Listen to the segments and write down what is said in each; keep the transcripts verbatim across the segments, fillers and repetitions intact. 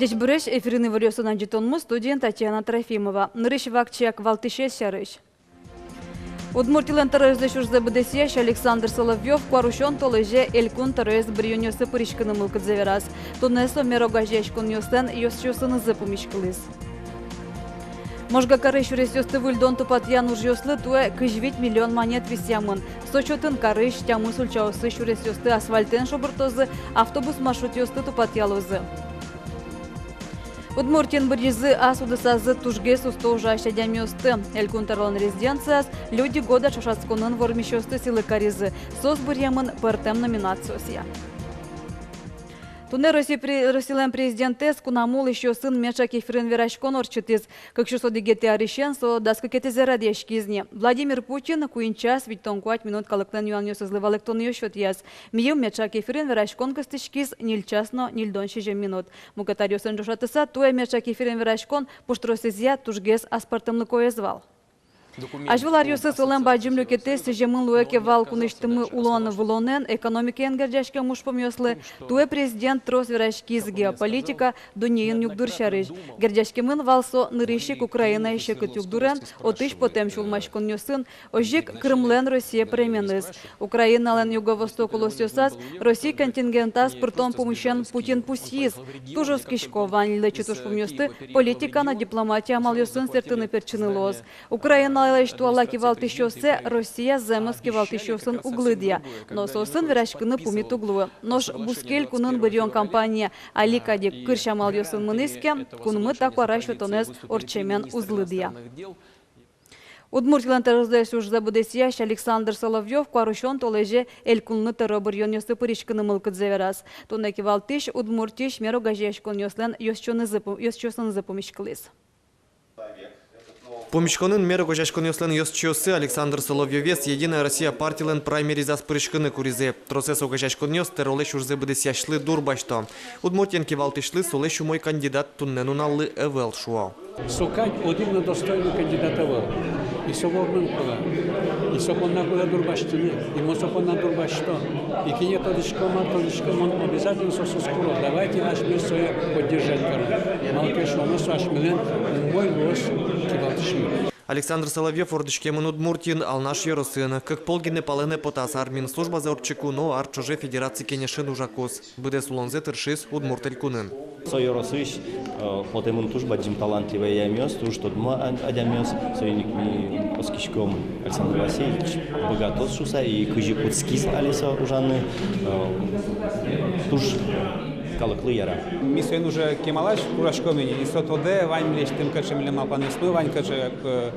Ӟечбуресь! Эфирын иворъёсын адӟытонмы, студиын Татьяна Трофимова. Нырысь вакчияк валтӥсез сярысь. Удмуртилэн тӧроезлэсь ужзэ быдэсъясь Александр Соловьёв куарусён толэзе элькун тӧроез быръёнъёсы пыриськыны мылкыдзэ вераз. Туннэ со мер огазеяськонъёслэн ёзчиосынызы пумиськылӥз. Можга карысь сюресъёсты выльдон-тупатъян ужъёслы туэ кызь вить миллион манет висъямын. Со чотын карысь тямыс ульчаосы сюресъёсты асфальтэн шобыртозы, автобус маршрутъёсты тупатъялозы. Удмуртиын быръизы ас удысазы тужгес усто ужась адямиосты. Элькун тӧролэн резиденцияз «Люди года» ӵошатсконын вормисьёсты сӥлы каризы. Соос быръемын пӧртэм номинациосъя. Туннэ Росси пре-, Россилэн президентэз кунамы улӥсьёсын меӵак эфирын вераськон ортчытӥз. Кык сюрс одӥгетӥ арысен со дас кыкетӥзэ радъяськиз ни. Владимир Путин куинь час витьтон куать минут калыклэн юанъёсызлы валэктонъёс сётъяз. Мийым меӵак эфирын вераськон кыстӥськиз ньыль час но ньыльдон сизьым минут. Мукет аръёсын ӵошатыса, туэ меӵак эфирын вераськон пуштросэзъя тужгес аспӧртэмлыкоез вал. Азьвыл аръёсы солэн бадӟым люкетэз сӥземын луэ ке вал кунысьтымы улон-вылонэн, экономикаен герӟаськем ужпумъёслы, туэ президент трос вераськиз геополитика, дуннеын югдур сярысь. Герӟаськемын вал со нырысь ик Украинаысь секыт югдурен, отысь потэм сюлмаськонъёсын, озьы ик Крымлэн Россие пыременыз. Украиналэн юго-восток улосъёсаз Росси контингентаз пыртон пумысен Путин пусйиз: «Туж оскисько, вань лэчыт ужпумъёсты политика но дипломатия амалъёсын сэртыны-пертчыны луоз. Украиналэсь туала кивалтӥсьёссэ Россия зэмос кивалтӥсьёсын уг лыдъя, но соосын вераськыны пумит уг луы. Нош бускель кунын быръён кампания али кадь ик кырсь амалъёсын мынӥз ке, кунмы та куара сётонэз ортчемен уз лыдъя». Удмуртилэн тӧроезлэсь ужзэ быдэсъясь Александр Соловьёв куарусён толэзе элькунлы тӧро быръёнъёсы пыриськыны мылкыдзэ вераз. Туннэ кивалтӥсь Удмуртиысь мер огазеяськонъёслэн ёзчиосынызы пу-, ёзчиосынызы пумиськылӥз. Пумиськонын мер огазеяськонъёслэн ёзчиоссы Александр Соловьёвез «Единая Россия» партилэн праймеризаз пыриськыны куризы. Тросэз огазеяськонъёс тӧролэсь ужзэ быдэсъясьлы дурбасьто. Удмуртиен кивалтӥсьлы солэсь умой кандидат туннэ нуналлы ӧвӧл, шуо. Со кадь одӥг но достойный кандидат ӧвӧл. И со вормыны кулэ. И со понна кулэ дурбасьтыны. И мон со понна дурбасьто. И кинэ тодӥсько, мар тодӥсько, мон обязательно соосыз куро. Давайте асьмеос сое поддержать каром. Малы ке шуоно, со асьмелэн умой луоз кивалтӥсьмы. Александр Соловьёв вордӥськемын Удмуртиын, Алнаш ёросын. Кык пол гинэ палэнэ потаз: армиын службазэ ортчыку но ар ӵоже Федераци Кенешын ужакуз. Быдэс улонзэ тыршиз Удмурт Элькунын. Со ёросысь, э, потэмын туж бадӟым талантливой адямиос, туж тодмо а-, адямиос. Соин ик ми оскиськом, Александр Васильевич быгатоз шуыса, и кызьы кутскиз али со ужаны, э, туж калыклы яра. Ми соин уже кемалась ужаськом ини, и со тодэ, вань милесьтым кыӵе милям малпанъёсмы, вань кыӵе, э,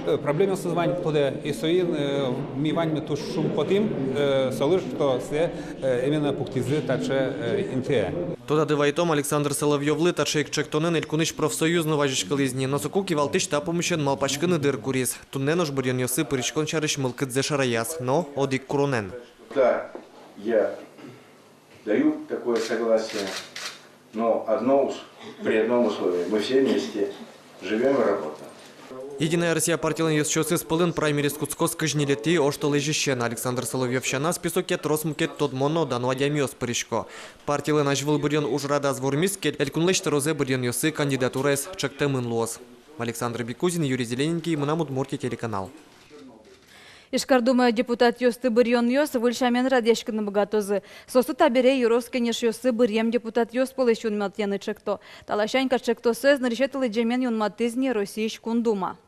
э, проблемаосыз вань тодэ, и соин, э, ми ваньмы туж шумпотӥм, э, солы, что сое, э, именно пуктӥзы таӵе, э, интые. Тодады вайытом, Александр Соловьёвлы таӵе ик ӵектонэн элькунысь профсоюз но вазиськылӥз ни, но соку кивалтӥсь та пумысен малпаськыны дыр куриз. Туннэ нош быръёнъёсы пыриськон сярысь мылкыдзэ шараяз, но одӥг куронэн. Да, я даю такое согласие, но одно ус-, при одном условии: мы все вместе живём и работаем. «Единая Россия» партилэн ёзчиосыз пӧлын праймериз кутскоз кызь ньылетӥ оштолэзьысен. Александр Соловьёв сяна, списоке трос мукет тодмо но дано адямиос пырисько. Партилэн азьвыл быръён ужрадаз вормиз ке, элькунлэсь тӧрозэ быръёнъёсы кандидатураез ӵектэмын луоз. Александр Бекузин, Юрий Зелененький, «Мынам Удмуртие» телеканал. Ижкар Думае депутатъёсты быръёнъёс выль сямен радъяськыны быгатозы. Соосты табере ёрос кенешъёсы быръем депутатъёс пӧлысь юнматъяны ӵекто. Та ласянь кат ӵектосэз нырысетӥ лыдӟемен юнматӥз ни Россиысь Кун Дума.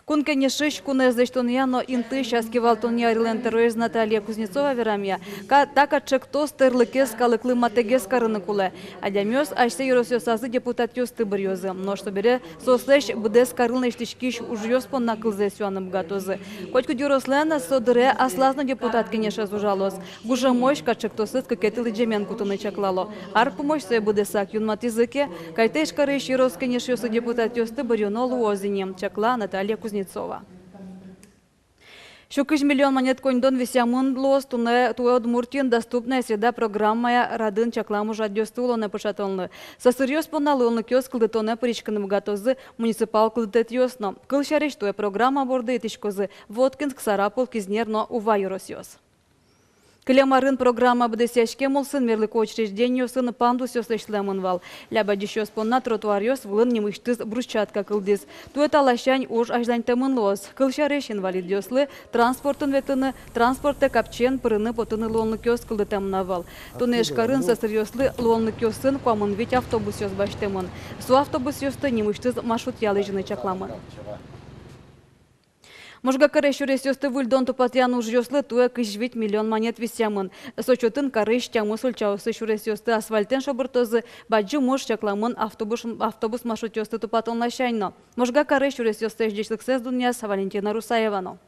Кун Кенешысь кунэз лэсьтонъя но интыысь ас кивалтонъя ӧрилэн тӧроез Наталья Кузнецова верамъя, ка-, та кат ӵектос тӧрлыкез калыклы матэгес карыны кулэ. Адямиос асьсэ ёросъёсазы депутатъёсты быръёзы. Нош собере соослэсь быдэс карын лэсьтӥськись ужъёс понна кылзэс юаны быгатозы. Котькуд ёрослэн со дыре аслаз но депутат кенешез ужалоз. Гужемозь кат ӵектосэз кыкетӥ лыдӟемен кутыны чаклало. Ар пумозь сое быдэсак юнматӥзы ке, кайтэ Ижкарысь ёрос кенешъёсы депутатъёсты быръёно луоз ини, чакла Наталья Кузнецова. Сю кызь миллион манет коньдон висъямын луоз туннэ, туэ Удмуртиын «Доступная среда» программая радын чаклам ужрадъёсты улонэ пыӵатонлы. Сӧсыръёс понна луонлыкъёс кылдытонэ пыриськыны быгатозы муниципал кылдытэтъёс но. Кылсярысь, туэ программа борды итӥськозы Воткинск, Сарапул, Кизнер но Ува ёросъёс. Кылем арын программа быдэсъяськем улсын мерлыко учреждениосын пандусъёс лэсьтэмын вал. Ляб адӟисьёс понна тротуаръёс вылын нимысьтыз брусчатка кылдӥз. Туэ та ласянь уж азьланьтэмын луоз. Кылсярысь, инвалидъёслы транспортын ветлыны, транспортэ капчиен пырыны-потыны луонлыкъёс кылдытэмын ӧвӧл. Туннэ Ижкарын сӧсыръёслы луонлыкъёсын куамын вить автобусъёс басьтэмын. Со автобусъёсты нимысьтыз маршрутъя лэзьыны чакламын. Можга карысь сюресъёсты выльдон-тупатъян ужъёслы туэ кызь вить миллион манет висъямын. Со чотын карысь тямыс ульчаосы сюресъёсты асфальтэн шобыртозы, бадӟым уж чакламын автобус, автобус маршрутъёсты тупатон ласянь но. Можга карысь сюресъёсысь ӟечлыксэс дунъяз Валентина Русаева но.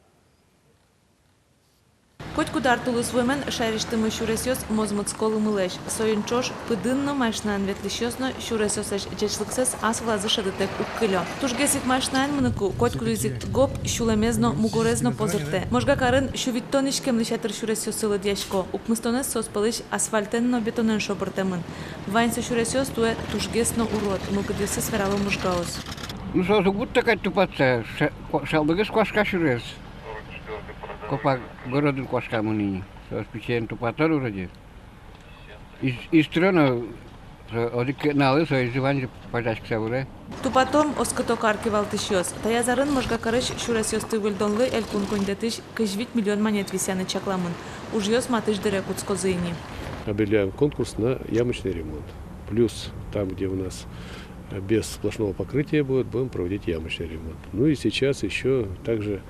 Котькуд ар тулыс вуэмен шаерысьтымы сюресъёс мозмытско лымылэсь. Соин ӵош пыдын но, машинаен ветлӥсьёс но сюресъёслэсь ӟечлыксэс ас вылазы шӧдытэк уг кылё. Тужгес ик машинаен мыныку, котькудӥз ик гоп сюлэмез но, мугорез но позыртэ. Можга карын сю витьтон иськем лэсьтӥсь сюресъёсы лыдъясько. Укмыстонэз соос пӧлысь асфальтэн но бетонэн шобыртэмын. Ваньзэ сюресъёс туэ тужгес но урод, мылкыдъёссэс верало мужгаос. Ну, соос уг будто кадь тупатса, ша-, ко-, шалдыгес куашка сюрес. Копак городын куашкамын ини. Соос пичиен тупатор вроде. Из-, истрено, со, одӥг налы со изьы ваньзэ пазяськыса вылэ. Тупатом, оскыто кар кивалтӥсьёс. Таяз арын Можга карысь сюресъёсты выльдонлы элькун коньдэтысь кызь вить миллион манет висъяны чакламын. Ужъёс матысь дыре кутскозы ини. Объявляем конкурс на ямочный ремонт. Плюс там, где у нас, э, без сплошного покрытия будет, будем проводить ямочный ремонт. Ну и сейчас ещё также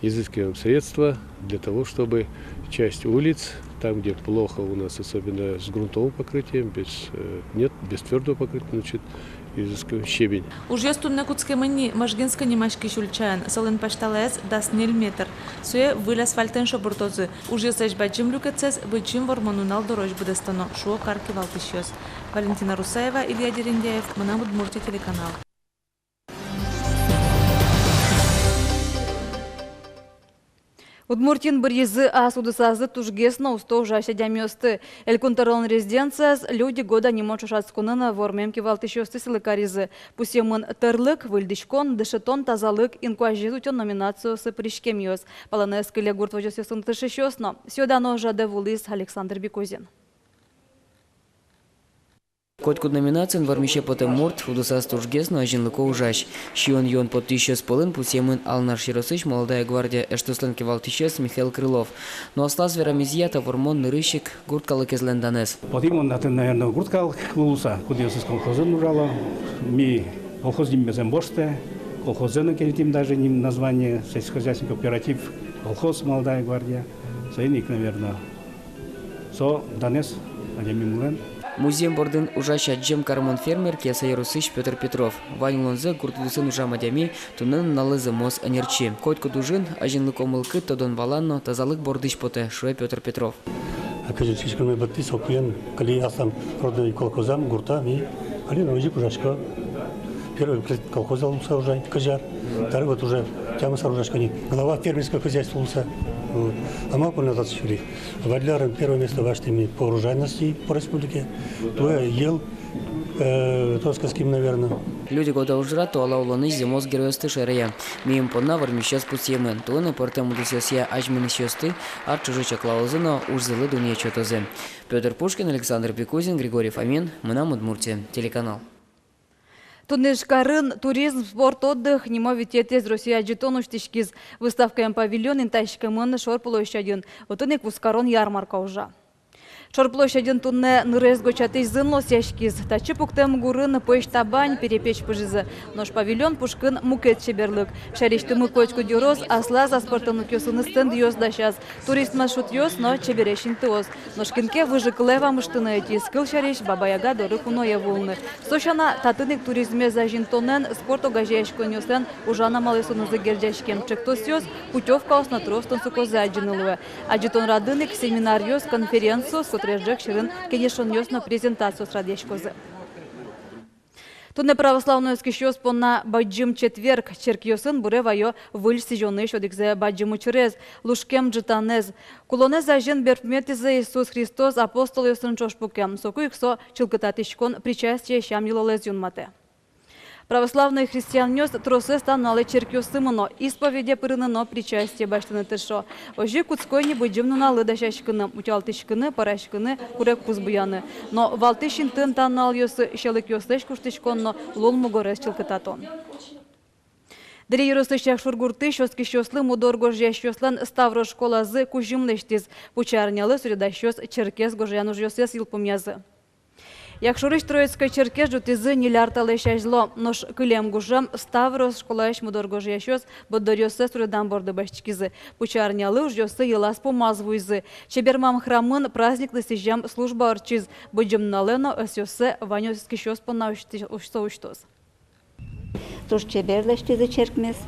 изыскиваем средства для того, чтобы часть улиц, там, где плохо у нас, особенно с грунтовым покрытием, без, э, нет, без твёрдого покрытия, значит, изыскиваем щебень. Ужъёс туннэ кутскемын ни Можгинской нимаськись ульчаын, солэн пасьталаез дас ньыль метр. Сое выль асфальтэн шобыртозы. Ужъёслэсь бадӟым люкетсэс Быдӟым Вормон нунал дорозь быдэстоно, шуо кар кивалтӥсьёс. Валентина Русаева, Илья Дерендяев, «Мынам Удмуртие» телеканал. Удмуртиын быръизы ас удысазы тужгес но усто ужась адямиосты. Элькун тӧролэн резиденцияз «Люди года» нимо ӵошатсконын вормем кивалтӥсьёсты сӥлы каризы. Пусъемын тӧрлык, выльдӥськон, дышетон, тазалык, инкуазез утён номинациосы пыриськемъёс. Палэнэз кыле гурт возёсъёсын тыршисьёс но. Сӥё дано ужрадэ вуылӥз Александр Бекузин. Котькуд номинациын вормисе потэм мурт удысаз тужгес но азинлыко ужась. Сиён-юон поттӥсьёс пӧлын пусъемын Алнаш ёросысь «Молодая гвардия» эштослэн кивалтӥсез Михаил Крылов. Но аслаз верамезъя, та вормон нырысь ик гурт калыкезлэн данэз. Потӥ мон татын, наверно, гурт калык луыса, кудъёсыз колхозын ужало. Ми колхоз ниммес ӧм воштэ, колхозэ но кельтӥм даже ним, название, сельскохозяйственный кооператив, колхоз «Молодая гвардия». Соин ик, наверно, со данэз адямимылэн. Музъем бордын ужась адӟем кармон фермер Кияса ёросысь Пётр Петров. Вань улонзэ гурт удысын ужам адями туннэ нуналлы зэмос ӧнерчи. Котькуд ужын азинлыко мылкыд, тодон-валан но тазалык бордысь потэ, шуэ Пётр Петров. А кызьы учкиськом, быдтӥз, сокуен кыли аслам родной колхозам, гуртам, и али но озьы ик ужасько. Первый пред-, колхоза луыса ужай кызь ар. Табере вот уже тямыс ар ужасько ни глава фермерского хозяйства луыса. Вот. А ма понна татчы шури. Валлярын первое место басьтӥм ми по урожайности по республике. Туэ йӧл, э, то сказким, наверное. «Люди года» ужрад туала улонысь зэмос геройёсты шаеръя. Миым понна вормисьёс пусъемын. Туэ но пӧртэм удысъёсъя азьмынӥсьёсты ар ӵоже чаклалозы но ужзылы дунъет сётозы. Пётр Пушкин, Александр Бекузин, Григорий Фомин, «Мынам Удмуртие» телеканал. Туннэ Ижкарын «Туризм, спорт, отдых» нимо витетӥез Россия адӟытон усьтӥськиз. Выставкаен павильон интыяськемын шор площадьын. Отын ик вузкарон ярмарка ужа. Шор площадьын туннэ нырез гочатӥсь зын лосъяськиз. Татчы пуктэм гурын пӧсь табань, перепеч пыжизы. Нош павильон пушкын мукет чеберлык. Сярысьтымы котькуд ёрос аслаз аспӧртэмлыкъёсыныз стендъёс дасяз. Турист маршрутъёс но чебересь интыос. Нош кин ке выжыкылэ вамыштыны ӧтиз, кылсярысь, Баба Яга доры куное вуылыны. Со сяна, татын ик туризмез азинтонэн спорт огазеяськонъёслэн ужан амалъёсынызы герӟаськем ӵектосъёс, путёвкаос но трос тунсыкозэ адӟыны луэ. Адӟытон радын ик семинаръёс, конференциос, котырес ӝӧк сьӧрын кенешонъёс но презентациос радъяськозы. Туннэ православной оскисьёс понна Бадӟым четверг. Черкъёсын буре ваё Выль Сӥзёнысь одӥгзэ бадӟым учырез, лушкем ӝытанэз. Кулонэз азьын берпуметӥзэ Иисус Христос апостолъёсын ӵош пуке. Соку ик со чылкытатӥськон, причастие сям-йылолэз юнматэ. Православной христианъёс тросэз та нуналэ черкъёсы мыно, исповеде пырыны но причастие басьтыны тыршо. Озьы кутско ини Быдӟым нуналлы дасяськыны, утялтӥськыны, пӧраськыны, курегпуз буяны. Но валтӥсь интыын та нуналъёсы сьӧлыкъёслэсь куштӥськон но лулмугорез чылкытатон. Дэри ёросысь Якшур гуртысь оскисьёслы мудор гожъясьёслэн Ставрос школазы кузьым лэсьтӥз. Пучеарнялы суредасьёс черкез гожъян ужъёссэс йылпумъязы. Якшурысь Троицкой черкез ӝутӥзы ньыль ар талэсь азьло. Нош кылем гужем Ставрос школаысь мудор гожъясьёс борддоръёссэс суредан борды басьтӥськизы. Пучеарнялы ужъёссы йылаз-пумаз вуизы. Чебермам храмын праздниклы сӥзем служба ортчиз. Быдӟым нуналэ но ӧсъёссэ вань оскисьёс понна усьтӥ-, усьтӥ-, усьтоз. Туж чебер лэсьтӥзы черкмес.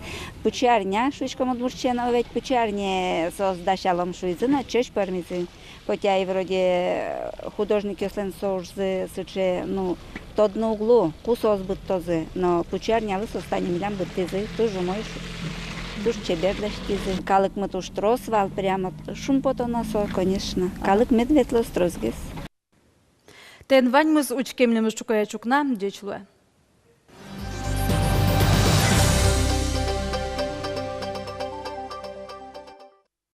Пучеарня шуиськом удмурт сямен, но ведь пучеарняе соос дасялом шуизы но, ӵӧсь пӧрмизы. Хотя и вроде художникъёслэн со ужзы сыӵе, ну, тодны уг лу, ку соос быдтозы, но пучеарнялы соос тани милям быдтӥзы, туж умой, шу-, туж чебер лэсьтӥзы. Калыкмы туж трос вал, прямо шумпотоно со, конечно. Калык мед ветлоз тросгес. Тӥни ваньмыз, учке милемыз ӵуказе ӵукна, ӟеч луэ.